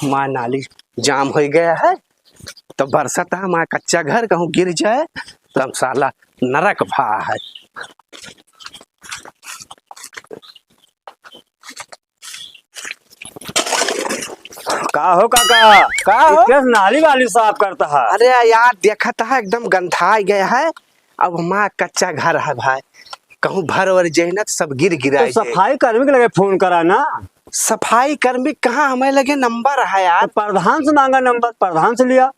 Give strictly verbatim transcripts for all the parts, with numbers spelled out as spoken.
माँ नाली जाम होइ गया है, तो बरसत है, माँ कच्चा घर कहूँ गिर जाए, तो हम साला नरक भा है। का हो काका? का हो? इतने से नाली वाली साफ करता है? अरे यार, देखत है एकदम गंधाइ गया है। अब हमार कच्चा घर है भाई, कहूँ भर वर जाए ना तो सब गिर गिराए तो जाए। सफाई कर्मी के लगे फोन करा ना। सफाई कर्मी कहाँ, हमारे लगे नंबर है यार। तो प्रधान से मांगा नंबर, प्रधान से लिया।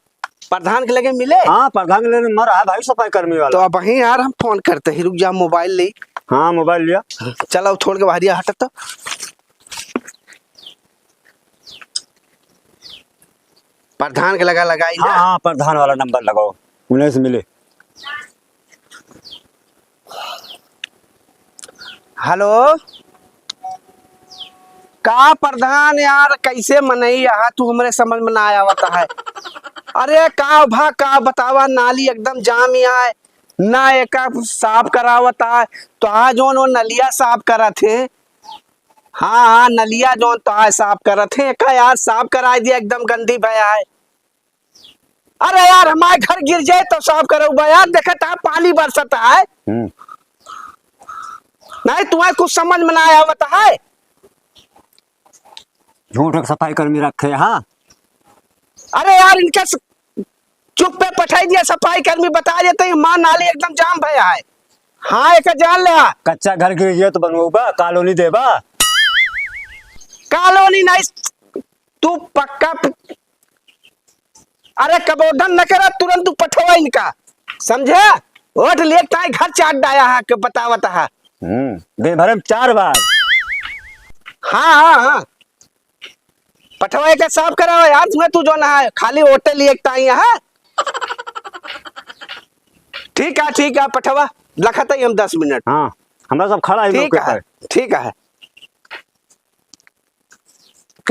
प्रधान के लगे मिले? हाँ, प्रधान के लगे नंबर है भाई, सफाई कर्मी वाला। तो अबहीं यार हम फोन करते ही, रुक जा, मोबाइल ले। हाँ, मोबाइल लिया। चला, छोड़ के बाहर हट तो। प्रधान के लगा लगाई ना। हाँ, हाँ, प्रधान वाला नंबर लगाओ, उन्हीं से मिले। हेलो, का प्रधान यार, कैसे मनई अहा तू, हमरे समझ में ना आवत है। अरे का भा, का बतावा, नाली एकदम जाम ही आए, ना एका साफ करावत है। तो आज जौन वो नलिया साफ करत है, हाँ, हाँ, नलिया जौन तो आज साफ करत है, एका यार साफ कराए दिया, एकदम गंदी भया है। अरे यार, हमारे घर गिर जाए तो साफ करउबा यार, देखत है पानी बरसत है। हम्म। नहीं, तुम्हें कुछ समझ में ना आवत है। झूठ एक सफाई कर्मी रखे, हाँ। अरे यार, इनके स-, चुप पे पठाई दिया सफाई कर्मी, बता देते हैं, माँ नाली एकदम जाम भया है। हाँ, एक जान ले। कच्चा घर गिर गया तो बनवाबा, कॉलोनी देबा? कॉलोनी नहीं, तू पक्का प-, अरे कबोधन न करा, तुरंत तू पठवा इनका, समझे? ओट लिए ताई घर चाट डाया है के बतावत है। हम्म, दिन भर में चार बार। हाँ, हाँ, हाँ, पठवा के साफ करावा यार, तुम्हें तू जो ना है, खाली ओटे लिए ताई है। ठीक है, ठीक है, पठवा, लखत ही हम दस मिनट। हाँ, हमरा सब खड़ा है ठीक मौके है, पर। ठीक है।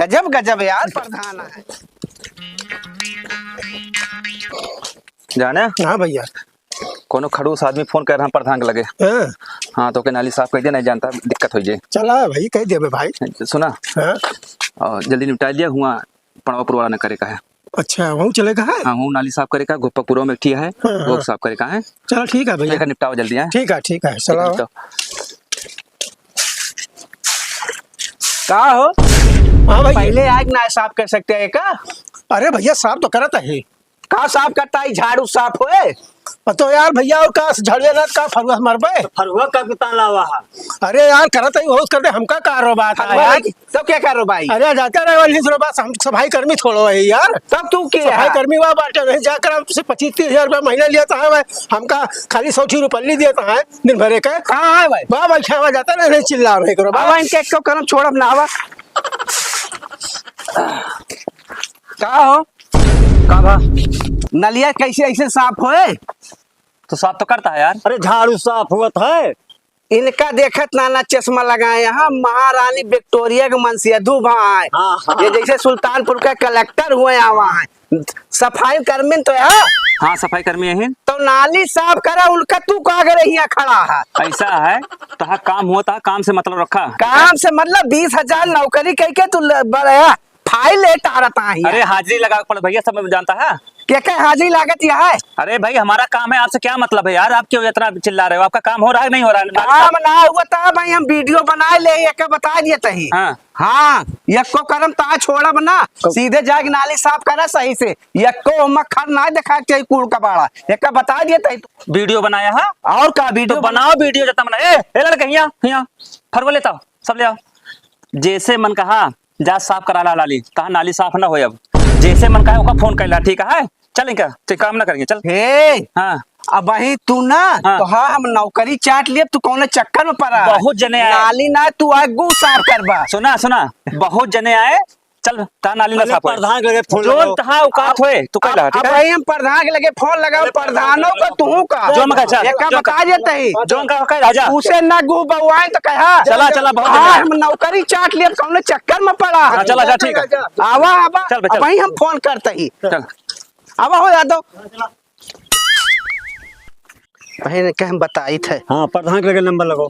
गजब, गजब यार, प्रधान है। जाने? हाँ भैया। कोनो खड़ूस आदमी फोन कर रहा प्रधान के लगे। हाँ। हाँ, तो के नाली साफ कर दिया, नहीं जानता, दिक्कत हो जाए। चला भाई, कह देबे भाई। सुना? हाँ। और जल्दी निपटा दिया, हुआ पड़वा पुरवा न करे का है। अच्छा, वहूँ चले का है? हाँ, वहूँ नाली साफ करे का, गोपालपुरवा में एक ठी है, हाँ, वो हाँ। साफ करे का है। चलो, ठीक है भैया। ठीक है, निपटाओ जल्दी, हैं? ठीक है, ठीक है, चलो। निपटाओ। का हो? हाँ भैया। पहले आग ना साफ कर सकते हैं का? अरे भैया, साफ तो करत है। का साफ करता है, झाड़ू साफ होए? तो यार भैया, और का झाड़ू ना, का फरुआ से मरबे? तो फरुआ का कितना लावा है? अरे यार, करत है, होश कर दे, हमका का रो बात है फरुआ यार? तो क्या करो भाई? अरे जाते रहे वाली सुनो बात, हम सफाई कर्मी थोड़ो है यार। तब तू के सफाई है? कर्मी वहाँ बाटे नहीं, जाकर हमसे पच्चीस तीस हजार रुपया महीना लिया था भाई, हमका खाली सौ ठी रुपल्ली दिया था दिन भरे का। कहाँ है भाई? वाह भाई, क्या जाता रहे, नहीं चिल्ला रहे करो अब बाबा। इनके एक तो करम छोड़ब ना आवा। का हो? का भा? नलिया कैसे ऐसे साफ होए? तो साफ तो करता है यार। अरे झाड़ू साफ होत है। इनका देखत ना, ना चश्मा लगाए, यहाँ महारानी विक्टोरिया के मनसेधु भा आए। हाँ, हाँ। ये जैसे सुल्तानपुर का कलेक्टर हुए आवा है। सफाई कर्मी तो है। हाँ, सफाई कर्मी है। तो नाली साफ करा, उनका तू का करे हियाँ खड़ा है? ऐसा है, तोहार काम होता, काम से मतलब रखा। काम से मतलब बीस हजार नौकरी कह के तू ल-, बड़ा फाइल लेट आ रहा है। अरे हाजिरी लगा पड़ भैया, सब में जानता है। के के हाजिरी लागत यह है? अरे भाई, हमारा काम है, आपसे क्या मतलब है यार? आप क्यों इतना चिल्ला रहे हो? आपका काम हो रहा है, नहीं हो रहा है? काम ना हुआ था भाई, हम वीडियो बनाए ले, एक बता दिए तही। हाँ। हाँ, यक्को करम ता छोड़ब ना, कब? सीधे जाके नाली साफ करा सही से। यक्को हम खर ना देखा के चाहिए कूड़ कबाड़ा, एक बता दिए तही। वीडियो बनाया है? और का वीडियो तो बना- बनाओ वीडियो जतना बना। ए, ए लड़के, हियाँ, हियाँ, फरवले तो सब ले आओ। जैसे मन कहा, जा साफ करा ला नाली, कहा नाली साफ ना होए अब। जैसे मन कहा, ओका फोन कर ला, ठीक है? चल इनका, ठीक काम ना करेंगे, चल। हे, हाँ। अबहीं तू ना, हाँ। तो हाँ, हम नौकरी चाट लिए, तू कौन चक्कर में पड़ा? बहुत जने आए। नाली ना, तू आगू साफ करबा। सुना, सुना, बहुत जने आए, चल, ता नाली ना पहले साफ होए। प्रधान के लगे फोन जोन लगाओ। तहा औकात होए, तू कह अब, ला, ठीक अब है? भाई हम प्रधान के लगे फोन लगाओ, अरे प्रधानों का, तू का? जोन का, चल, एक जोन का। बता देते ही। जोन का, का, राजा। उसे ना गु बउआए तो कहा। चला, चला, बहुत हाँ, बढ़िया। हम नौकरी चाट लिए, कौन चक्कर में पड़ा है? हाँ, चला, जा, ठीक है। आवा, आवा, चल बे, चल। अब भाई हम फोन करते ही। चल। आवा हो यादव। भाई ने कह बताई थे। हाँ, प्रधान के लगे नंबर लगाओ।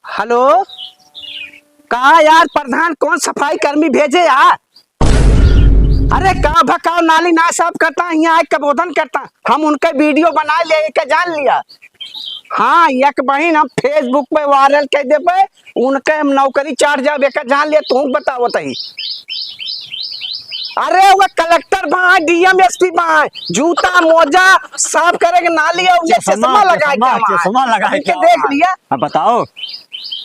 हेलो, का यार प्रधान, कौन सफाई कर्मी भेजे यार? अरे का भकाओ नाली ना साफ करता, यहाँ आके कबोधन करता। हम उनका वीडियो बना ले, एका जान लिया। हाँ, एक बहिन हम Facebook पे वायरल कर देबे, उनके हम नौकरी चाट जाबे, एका जान लिया, तू बतावत ही। अरे वो कलेक्टर बा, DM, SP बा, जूता मोजा साफ करे के नाली और ये चश्मा, चश्मा लगा के चश्मा, बा। चश्मा लगा इनके के देख बा। लिया। अब बताओ,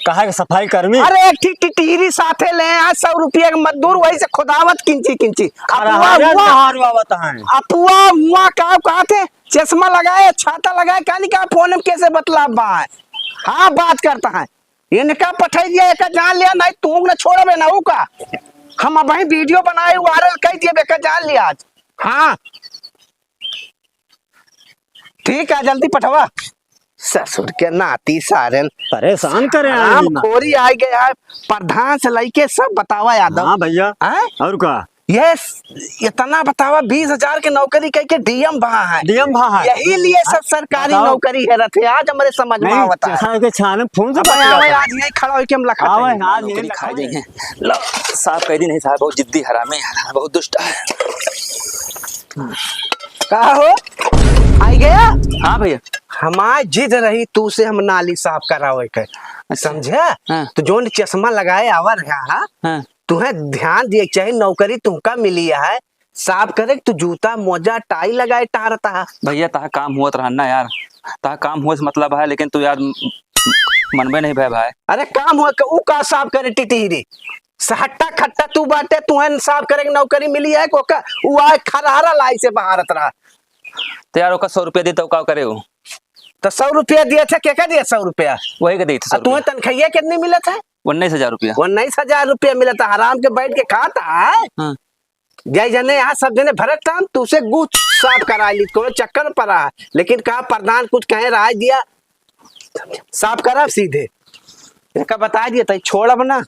कहा के सफाई कर्मी? अरे एक ठी टिटहिरी साथे ले आए, सौ रुपया के मजदूर, वही से खोदावत किंची किंची। अरे अपुआ हमारे हुआ, बाहर हुआ बताएं। अपुआ हुआ का कहा थे, चश्मा लगाए, छाता लगाए, कानी का फोन में कैसे बतलाब बा? हाँ, बात करता है। इनका पठाई दिया, एका जान लिया, नहीं तू न छोड़बे ना ऊ का। हम अबहीं वीडियो बनाए, वायरल कर दिए, एका जान लिया आज। हाँ, ठीक है, जल्दी पठवा। ससुर के नाती सारेन। परेशान करे आए हराम ना। खोरी आ गया है, प्रधान से लइके सब बतावा यादव। हाँ भैया। हैं? और का? ये स-, इतना बतावा, बीस हजार के नौकरी कह के DM भा है। DM भा है। यही लिए सब हाँ, सरकारी बताओ। नौकरी है रहते, आज हमरे समझ में नहीं, आवता है। जैसा के छाने फोन से अब बात आवे, करता है। आज यही खड़ा होके हम लखा आवे, देंगे। आज यही नौकरी लखा खा देंगे। जाएंगे। लो, साफ कह दी नहीं साहब, बहुत जिद्दी हरामी है, बहुत दुष्ट है। का हो? आई गया? हाँ भैया। हमार जिद रही तू से हम नाली साफ करावे के। अच्छा। समझा? हाँ। तो जोन चश्मा लगाए आवा रहा, हाँ? हाँ। तुहे ध्यान दिए के चाही, नौकरी तुमका मिली है, साफ करे, तू जूता, मोजा, टाई लगाए टहरता है। भैया, तहा काम होत रहन ना यार, तहा काम होए से मतलब है, लेकिन तू यार म-, मनबे नहीं भय भाई। अरे काम हो के ऊ का साफ करे टिटहिरी? सहट्टा खट्टा तू बाटे, तुहे साफ करे के नौकरी मिली है, को का ऊ आए खरहरा लाई से बहारत रहा। तो यार, ओका सौ रुपया दी तो का करे ऊ? तो सौ रुपया दिए थे, के का दिए सौ रुपया? वही के दी थे आ सौ तुहे रुपया। तनखैया कितनी मिलत है? उन्नीस हजार रुपया। उन्नीस हजार रुपया मिलत है, हराम के बैठ के खाता है। हाँ। जय जने यहाँ सब जने भरत काम, तू से गुछ साफ करा ली, कोनो चक्कर में पड़ा है। लेकिन कहा प्रधान कुछ कहे राय दिया, साफ करा सीधे। एका बता दिया, तई छोड़ब ना।